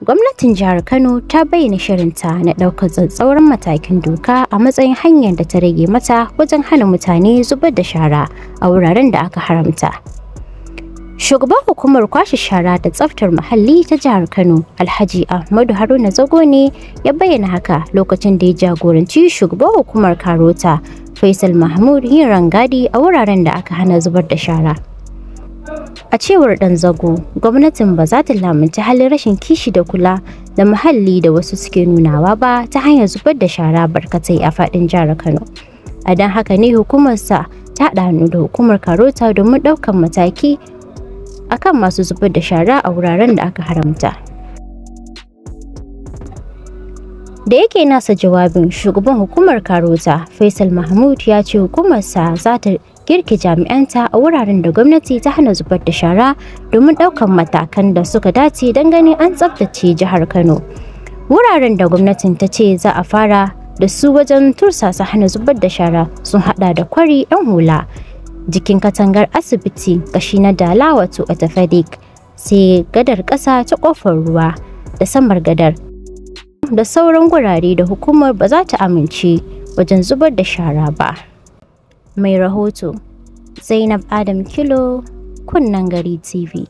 Gwamnatin jihar Kano ta bayyana shirinta na ɗaukar tsatsauran matakin doka a matsayin hanyar da ta rage mata wajen hana mutane zubar da shara a wuraren da aka haramta. Shugaban hukumar kwashe shara da tsaftar muhalli ta jihar Kano, Alhaji Ahmadu Haruna Zago ne ya bayyana haka lokacin da ya jagoranci shugaban hukumar Karota, Faisal Mahmud, yin rangadi a wuraren da aka hana zubar da shara. A cewar ɗan Zago, gwamnatin ba za ta lamunci halin rashin kishi da kula da muhalli da wasu suke nunawa ba ta hanyar zubar da shara barkatai a faɗin jihar Kano. A don haka ne hukumarsa ta haɗa hannu da hukumar Karota domin ɗaukar mataki akan masu zubar da shara a wuraren da aka haramta. Da yake nasa jawabin, shugaban hukumar Karota, Faisal Mahmud, ya ce hukumarsa za ta girke jami'anta a wuraren da gwamnati ta hana zubar da shara domin ɗaukar matakan da suka dace don ganin an tsaftace jihar Kano. Wuraren da gwamnatin ta ce za a fara da su wajen tursasa hana zubar da shara sun hada da Kwari Ɗan Hula, jikin katangar asibiti kashi na Dala wato orthopedic, sai gadar ƙasa ta Ƙofar Ruwa da samar gadar da sauran gurare da hukumar ba za ta amince wajen zubar da shara ba. Mai rahoto, Zainab Adam Kilo, Kunnen Gari TV.